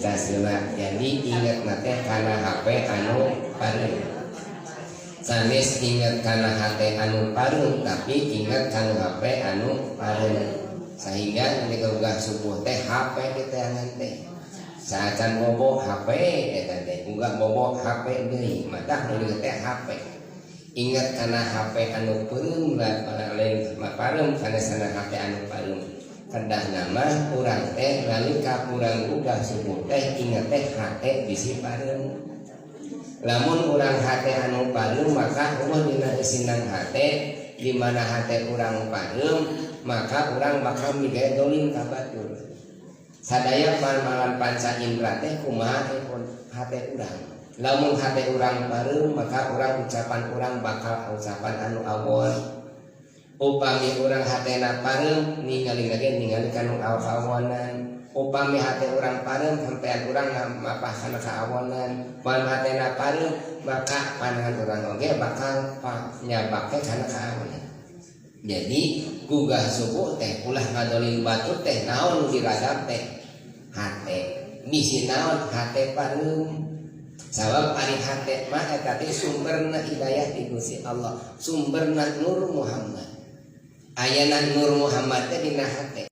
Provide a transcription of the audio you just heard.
Dicaskeunna. Jadi inget teh kana HP anu pareum. Sanes inget kana hate anu pareum, tapi inget kana HP anu pareum. Sehingga ketika gugah subuh teh HP diteangan teh. Saacan bobo HP eta teh, gugah bobo HP deui, matak nu teh HP. Ingat kana HP anu peureum, lain pareum kana sana HP anu pareum. Kedah nama urang teh nalika urang gugah subuh teh inget teh hate bisi pareum. Lamun urang hate anu pareum, maka euweuh dina eusinang hate. Di mana hate urang pareum, maka urang bakal migawe dolim ka batur. Sadaya pamalan panca indra teh kumaha hate urang. Lamun hate urang pareum, maka urang ucapan urang bakal ucapan anu awon. Upami urang hatena pareum, ningali lagi ningali kanu awonan. Upami hate urang pareum, sampean urang mapah kana kaawonan. Upami hatena pareum, maka pandangan urang oge bakal nyabake kana kaawonan. Jadi gugah subuh teh ulah ngadolim batur teh. Naon nu diragap teh? Hate. Bisi naon? Hate pareum. Sabab ari hate mah eta teh sumberna hidayah ti Gusti Allah, sumberna Nur Muhammad. Ayana Nur Muhammad teh dina hate.